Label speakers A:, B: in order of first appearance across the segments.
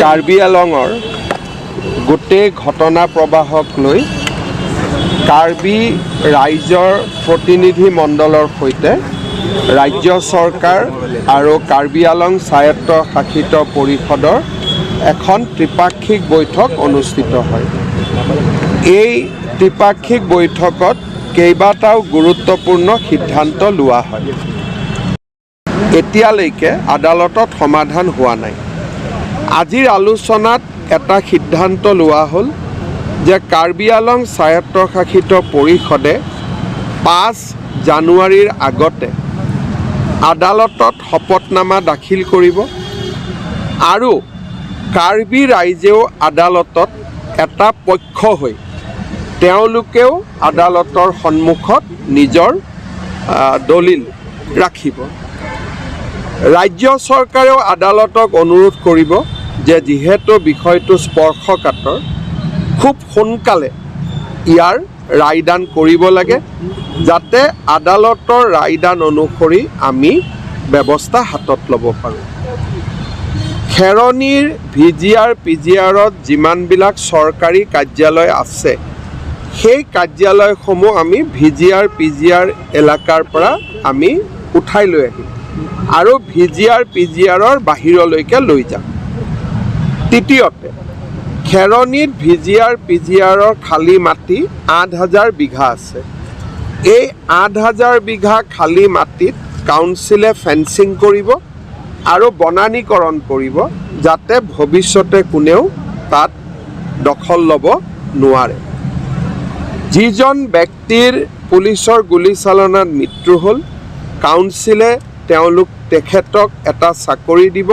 A: কাৰ্বি আলঙৰ গোটেই ঘটনা প্ৰবাহক লৈ কাৰ্বি ৰাইজৰ প্ৰতিনিধি মণ্ডলৰ সৈতে ৰাজ্য চৰকাৰ আৰু কাৰ্বি আলং স্বায়ত্ত শাসিত পৰিষদৰ এখন ত্ৰিপাক্ষিক বৈঠক অনুষ্ঠিত হয়। এই ত্ৰিপাক্ষিক বৈঠকত কেইবাটাও গুৰুত্বপূৰ্ণ সিদ্ধান্ত লোৱা হয়। এতিয়ালৈকে আদালতত সমাধান হোৱা নাই। আজিৰ আলোচনাত এটা সিদ্ধান্ত লোৱা হ'ল যে কাৰ্বি আলং স্বায়ত্তশাসিত পৰিষদে 5 জানুৱাৰীৰ আগতে আদালতত শপতনামা দাখিল কৰিব আৰু কাৰ্বি ৰাইজেও আদালতত এটা পক্ষ হৈ তেওঁলোকেও আদালতৰ সন্মুখত নিজৰ দলিল ৰাখিব। ৰাজ্য চৰকাৰেও আদালতক অনুৰোধ কৰিব যে যিহেতু বিষয়টো স্পৰ্শকাতৰ, খুব সোনকালে ইয়াৰ ৰায়দান কৰিব লাগে, যাতে আদালতৰ ৰায়দান অনুসৰি আমি ব্যৱস্থা হাতত ল'ব পাৰোঁ। খেৰণিৰ ভিজিআৰ পিজিআৰত যিমানবিলাক চৰকাৰী কাৰ্যালয় আছে, সেই কাৰ্যালয়সমূহ আমি ভিজিআৰ পিজিআৰ এলেকাৰ পৰা আমি উঠাই লৈ আহিম আৰু ভিজিআৰ পিজিআৰৰ বাহিৰলৈকে লৈ যাম। তৃতীয়তে, খেৰণিত ভিজিআৰ পিজিআৰৰ খালী মাটি 8000 বিঘা আছে। এই 8000 বিঘা খালী মাটিত কাউন্সিলে ফেন্সিং কৰিব আৰু বনানীকৰণ কৰিব, যাতে ভৱিষ্যতে কোনেও তাত দখল ল'ব নোৱাৰে। যিজন ব্যক্তিৰ পুলিচৰ গুলীচালনাত মৃত্যু হ'ল, কাউন্সিলে তেখেতক এটা চাকৰি দিব।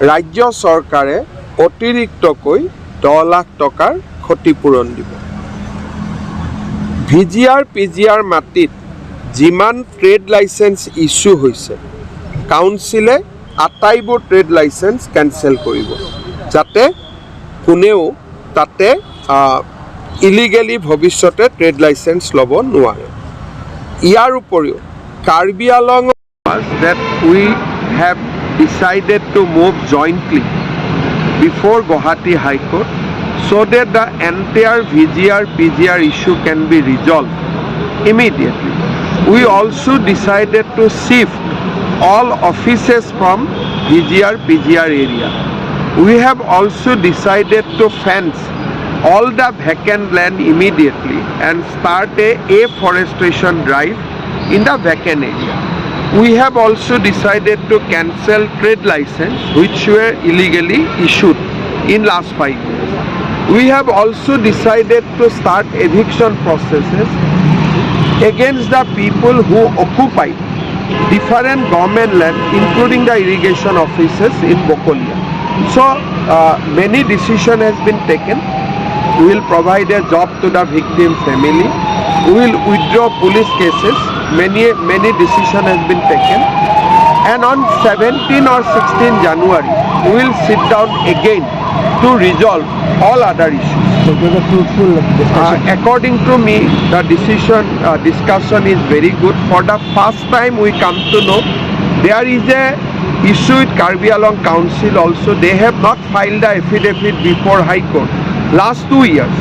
A: ৰাজ্য চৰকাৰে অতিৰিক্তকৈ 10 লাখ টকাৰ ক্ষতিপূৰণ দিব। ভিজিআৰ পিজিআৰ মাটিত যিমান ট্ৰেড লাইচেঞ্চ ইছ্যু হৈছে, কাউন্সিলে আটাইবোৰ ট্ৰেড লাইচেঞ্চ কেঞ্চেল কৰিব, যাতে কোনেও তাতে ইলিগেলি ভৱিষ্যতে ট্ৰেড লাইচেঞ্চ ল'ব নোৱাৰে। ইয়াৰ উপৰিও Karbi Along that we have decided to move jointly before Guwahati High Court so that the entire VGR PGR issue can be resolved immediately. We also decided to shift all offices from VGR PGR area. We have also decided to fence all the vacant land immediately and start a afforestation drive in the vacant area. We have also decided to cancel trade license which were illegally issued in last 5 years. We have also decided to start eviction processes against the people who occupied different government land, including the irrigation offices in Bokolia. So many decision has been taken. We will provide a job to the victim family. We will withdraw police cases. Many, many decision has been taken. And on 17 or 16 January, we will sit down again to resolve all other issues.
B: So it was a fruitful discussion.
A: According to me, the discussion is very good. For the first time, we come to know there is a issue with Karbi Anglong Council also. They have not filed the affidavit before High Court last 2 years.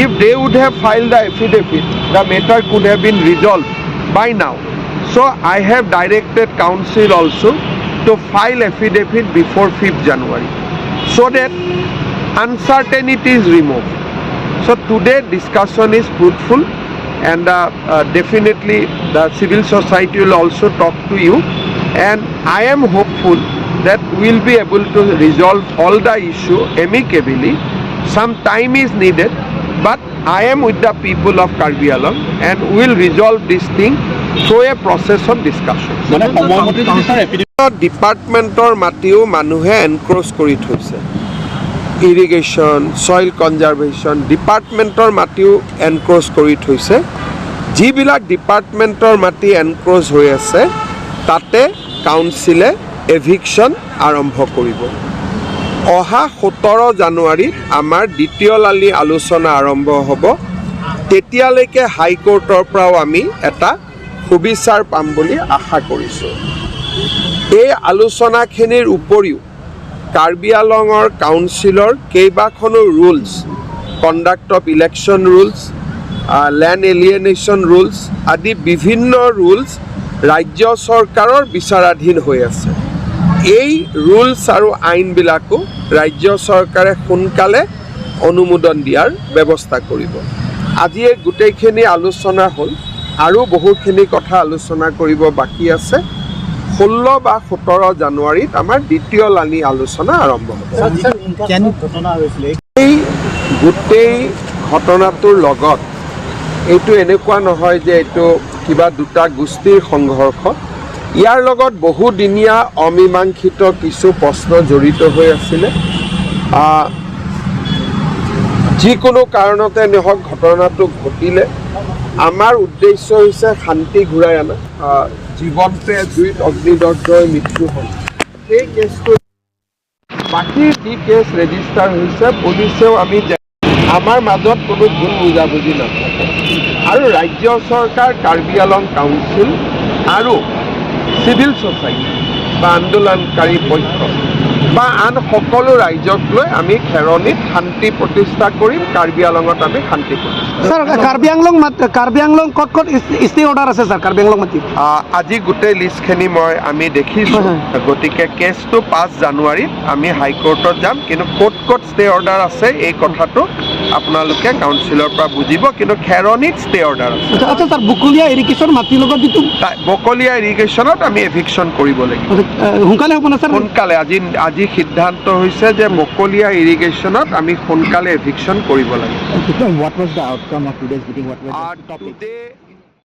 A: If they would have filed the affidavit, the matter could have been resolved by now. So I have directed council also to file affidavit before 5th January so that uncertainty is removed. So today discussion is fruitful and definitely the civil society will also talk to you, and I am hopeful that we will be able to resolve all the issue amicably. Some time is needed, but I am with the people of Karbi Anglong and will resolve this thing through a process of discussion.
B: মানে সময়মতে যদি sir affidavit
A: ডিপাৰ্টমেণ্টৰ মাটিও মানুহে এনক্ৰ'চ কৰি থৈছে। Irrigation, soil conservation ডিপাৰ্টমেণ্টৰ মাটিও এনক্ৰ'চ কৰি থৈছে। যিবিলাক ডিপাৰ্টমেণ্টৰ মাটি এনক্ৰ'চ হৈ আছে, তাতে কাউন্সিলে এভিকশ্যন আৰম্ভ কৰিব। অহা 17 জানুৱাৰীত আমাৰ দ্বিতীয় লানি আলোচনা আৰম্ভ হ'ব। তেতিয়ালৈকে হাইকোৰ্টৰ পৰাও আমি এটা সুবিচাৰ পাম বুলি আশা কৰিছোঁ। এই আলোচনাখিনিৰ উপৰিও কাৰ্বি আলঙৰ কাউন্সিলৰ কেইবাখনো rules, conduct of election rules, land alienation rules আদি বিভিন্ন ৰুলছ ৰাজ্য চৰকাৰৰ বিচাৰাধীন হৈ আছে। এই ৰুলছ আৰু আইনবিলাকো ৰাজ্য চৰকাৰে সোনকালে অনুমোদন দিয়াৰ ব্যৱস্থা কৰিব। আজি এই গোটেইখিনি আলোচনা হ'ল আৰু বহুখিনি কথা আলোচনা কৰিব বাকী আছে। 16 বা 17 জানুৱাৰীত আমাৰ দ্বিতীয় লানি আলোচনা আৰম্ভ হ'ব।
B: ঘটনা হৈছিলে।
A: এই গোটেই ঘটনাটোৰ লগত এইটো এনেকুৱা নহয় যে এইটো কিবা দুটা গোষ্ঠীৰ সংঘৰ্ষ। ইয়াৰ লগত বহুদিনীয়া অমীমাংসিত কিছু প্ৰশ্ন জড়িত হৈ আছিলে। যিকোনো কাৰণতে নহওক, ঘটনাটো ঘটিলে। আমাৰ উদ্দেশ্য হৈছে শান্তি ঘূৰাই অনা। জীৱন্তে জুইত অগ্নিদগ্ধ হৈ মৃত্যু হ'ল, সেই কেছটো, বাকী যি কেছ ৰেজিষ্টাৰ হৈছে, পুলিচেও আমি আমাৰ মাজত কোনো ভুল বুজাবুজি নাথাকে আৰু ৰাজ্য চৰকাৰ, কাৰ্বি আলং কাউন্সিল আৰু চিভিল ছ'চাইটি বা আন্দোলনকাৰী পক্ষ বা আন সকলো ৰাইজক লৈ আমি খেৰণিত শান্তি প্ৰতিষ্ঠা কৰিম। কাৰ্বি আলঙত আমি শান্তি প্ৰতিষ্ঠা
C: স্যাৰ, কাৰ্বি আংলং ক'ত ক'ত ষ্টে অৰ্ডাৰ আছে স্যাৰ, কাৰ্বি আংলং মাটিত?
A: আজি গোটেই লিষ্টখিনি আমি দেখিছোঁ।
C: হয়।
A: গতিকে কেছটো 5 জানুৱাৰীত আমি হাইকোৰ্টত যাম। কিন্তু ক'ত ক'ত ষ্টে অৰ্ডাৰ আছে, এই কথাটো আপোনালোকে কাউন্সিলৰ পৰা বুজিব। কিন্তু খেৰণিত ষ্টে অৰ্ডাৰ আছে।
C: আচ্ছা স্যাৰ, বকলীয়া ইৰিগেশ্যন মাটিৰ লগত যিটো
A: বকলীয়া ইৰিগেশ্যনত আমি এভিকশ্যন কৰিব লাগিব।
C: সোনকালে হ'ব না স্যাৰ?
A: সোনকালে। আজি সিদ্ধান্ত হৈছে যে বকলীয়া ইৰিগেশ্যনত আমি সোনকালে এভিকশ্যন কৰিব লাগিব।
B: What was the outcome of today's meeting? What were the topics?
A: Today